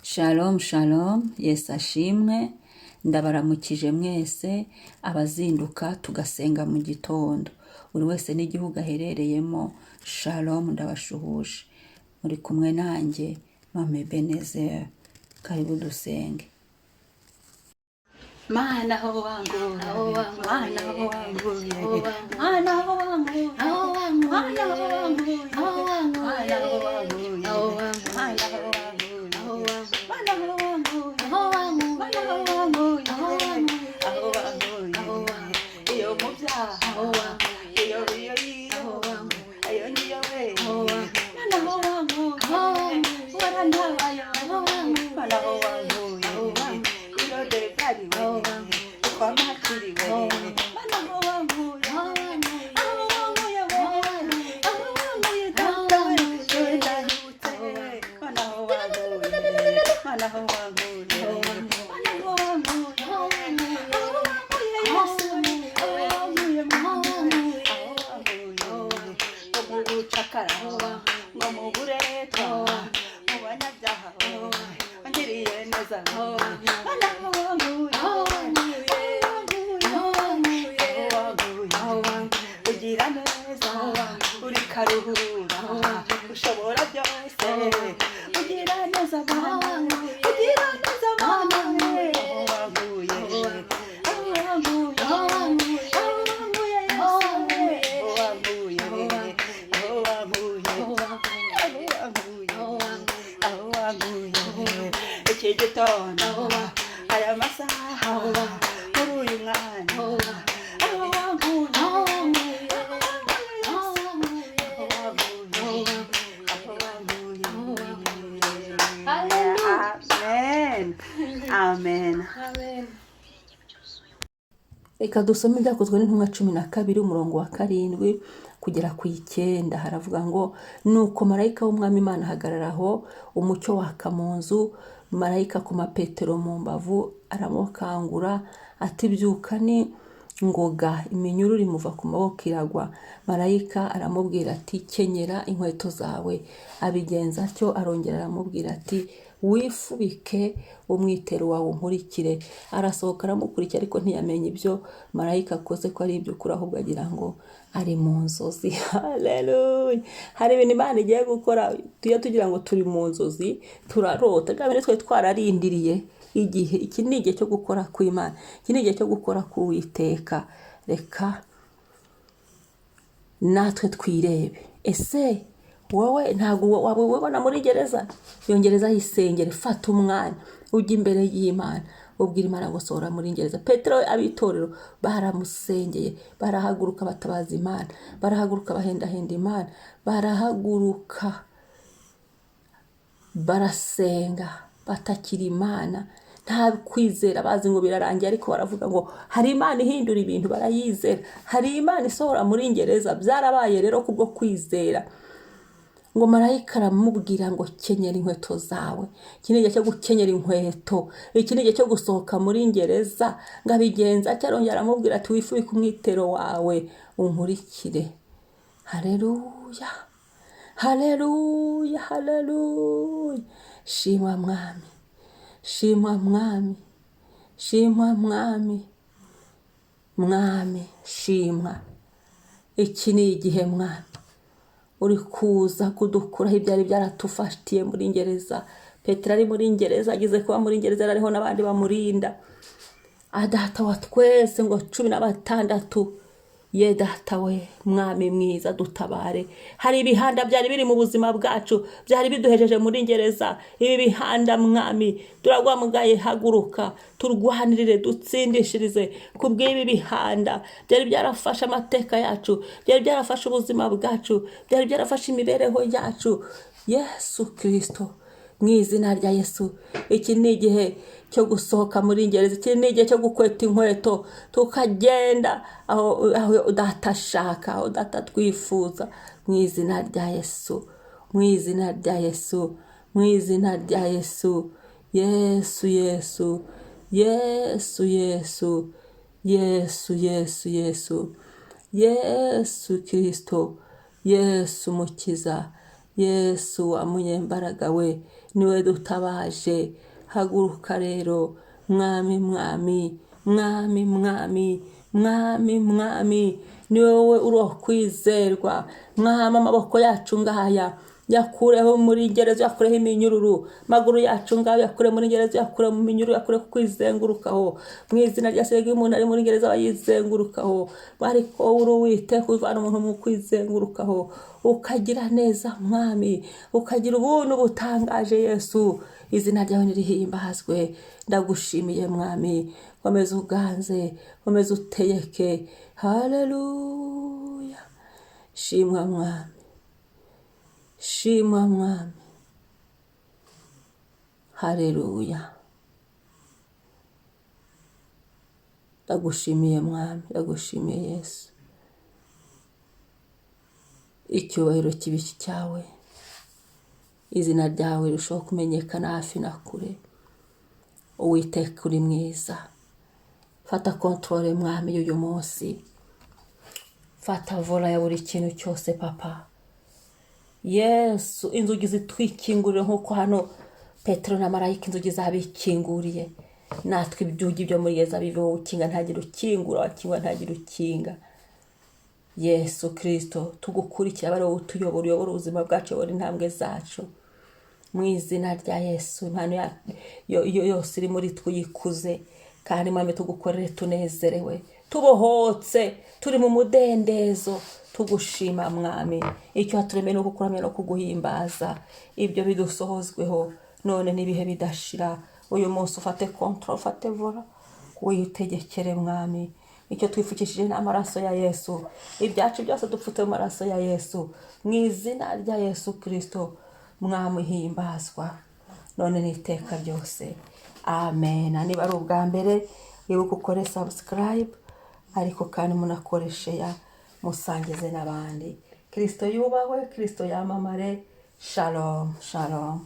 Shalom shalom, Yesu ashimwe, ndabaramukije mwese abazinduka tugasenga mu gitondo, buri wese n'igihugu aherereyemo. Shalom, ndabashuhuje, muri kumwe nanjye Mama Ebenezer. Karibu dusenge. Mana aho wanguye, Mana aho wanguye, Mana aho wanguye, Mana aho wanguye, Mana aho wanguye, Mana aho wanguye, Mana aho wanguye, Mana aho wanguye, aho wanguye, iyo mu byaha, iyo iyo iyo, ayo niyo we, Mana aho wanguye, warantabaye, Mana aho wanguye, irodebari we, twamakiriwe, Mana aho wanguye, aho wanguye we, aho wanguye data we, yewe ndahutse, Mana aho wanguye, Mana aho wanguye, Mana aho wanguye, aho wanguye Yesu we, aho wanguye Mwami we, aho wanguye, ngo mu bucakara, ngo mu buretwa, mu banyabyaha we, wangiriye neza we, Mana aho wanguye, aho wanguye, aho wanguye, ugira neza, uri karuhura, ushobora byose, ugira neza Mana, ugira neza Mana we, aho wanguye, aho wanguye, aho wanguye Yesu we, aho wanguye, aho wanguye, aho wanguye, aho wanguye, iki gitondo, aya masaha, muri uyu mwanya, aho wanguye, aho wanguye Yesu, aho wanguye, aho wanguye. Amen, amen. Reka dusome Ibyakozwe n'Intumwa 12, umurongo wa 7 kugera ku 9. Haravuga ngo: "Nuko marayika w'Umwami Imana ahagarara aho, umucyo waka mu nzu. Marayika akoma Petero mu mbavu, aramukangura ati: 'Byuka ni ngoga.' Iminyururu imuva ku maboko iragwa. Marayika aramubwira ati: 'Kenyera inkweto zawe.' Abigenza atyo. Arongera aramubwira ati: 'Wifubike umwitero wawe, unkurikire.' Arasohoka aramukurikira, ariko ntiyamenya ibyo marayika akoze ko ari iby'ukuri, ahubwo agira ngo ari mu nzozi." Haleluya! Hari ibintu Imana igiye gukora tujya tugira ngo turi mu nzozi, turarota. Bya bindi twari twararindiriye igihe, iki ni igihe cyo gukora kw'Imana, iki ni igihe cyo gukora k'Uwiteka. Reka natwe twirebe. Ese wowe ntabwo waba wibona muri gereza? Iyo gereza yisengere, fata umwanya ujya imbere y'Imana, ubwira Imana ngo: "Sohora muri gereza." Petero, ab'itorero baramusengeye, barahaguruka batabaza Imana, barahaguruka bahendahenda Imana, barahaguruka barasenga, batakira Imana. Nta kwizera, bazi ngo birarangiye, ariko baravuga ngo hari Imana ihindura ibintu, barayizera. Hari Imana isohora muri gereza. Byarabaye rero kubwo kwizera. Ngo marayika aramubwira ngo: "Kenyera inkweto zawe." Iki ni igihe cyo gukenyera inkweto, iki ni igihe cyo gusohoka muri gereza. Ngo abigenza atyo. Arongera aramubwira ati: "Wifubike umwitero wawe, unkurikire." Haleluya, haleluya, haleluya! Shimwa Mwami, shimwa Mwami, shimwa Mwami, Mwami shimwa. Iki ni igihe, Mwami, uri kuza kudukuraho ibyari byaratufatiye muri gereza. Petero ari muri gereza, ageze kuba muri gereza, ariho n'abandi bamurinda. Adata wa twese, ngo 16. Ye Data we, Mwami mwiza, dutabare. Hari ibihanda byari biri mu buzima bwacu, byari biduhejeje muri gereza. Ibi bihanda, Mwami, turagwamugaye. Haguruka turwanirire, dutsindishirize ku bw'ibi bihanda byari byarafashe amateka yacu, byari byarafashe ubuzima bwacu, byari byarafashe imibereho yacu. Yesu Kirisito, mu izina rya Yesu, iki ni igihe cyo gusohoka muri gereza, iki ni igihe cyo gukweta inkweto tukagenda aho Data ashaka, aho Data twifuza. Mu izina rya Yesu, mu izina rya Yesu, mu izina rya Yesu. Yesu, Yesu, Yesu, Yesu, Yesu, Yesu, Yesu, Yesu Kirisito, Yesu Mukiza. Yesu wa munyembaraga we, niwe dutabaje. Haguruka rero mwami, mwami, mwami, mwami, mwami, mwami, ni wowe uri uwo kwizerwa. Mwami, amaboko yacu ngaya yakureho muri gereza, yakureho iminyururu. Maguru yacu ngayo yakure muri gereza, yakure mu minyururu, yakure ku kwizengurukaho. Mu izina rya Yesu, umuntu ari muri gereza aba yizengurukaho, ariko wowe uri Uwiteka uvana umuntu mu kwizengurukaho, ukagira neza mwami, ukagira ubuntu butangaje. Yesu, izina ryawe nirihimbazwe. Ndagushimiye mwami, komeza uganze, komeza utegeke. Haleluya! Shimwa mwami, shimwa mwami. Haleluya! Ndagushimiye mwami, ndagushimiye Yesu. Icyubahiro kibe cyawe, izina ryawe rirushaho kumenyekana hafi na kure. Uwiteka, uri mwiza. Fata contrôle mwami y'uyu munsi, fata volant ya buri kintu cyose papa. Yesu, inzugi zitwikingurire nk'uko hano Petero na marayika inzugi zabikinguriye. Natwe ibyugi byo muri gereza biveho, ukinga ntagire ukingura, wakingura ntagire ukinga. Yesu Kirisito, tugukurikira, abe ari wowe utuyobora, uyobora ubuzima bwacu, uyobora intambwe zacu. Mu izina rya Yesu, impano yose iri muri twe uyikuze, kandi mwami tugukorere tunezerewe, tubohotse, turi mu mudendezo, tugushima mwami. Icyo waturemeye ni ukukuramya no kuguhimbaza. Ibyo bidusohozweho none n'ibihe bidashira. Uyu munsi ufate contrôle, ufate volant, witegekere mwami. Icyo twifukishije ni amaraso ya Yesu. Ibyacu byose dupfutse mu maraso ya Yesu. Mu izina rya Yesu Kirisito, mwami himbazwa none n'iteka ryose, amen. Niba ari ubwa mbere, wibuke ukore subscribe, ariko kandi munakore share, musangize n'abandi. Kirisito yubahwe, Kirisito yamamare. Shalom, shalom.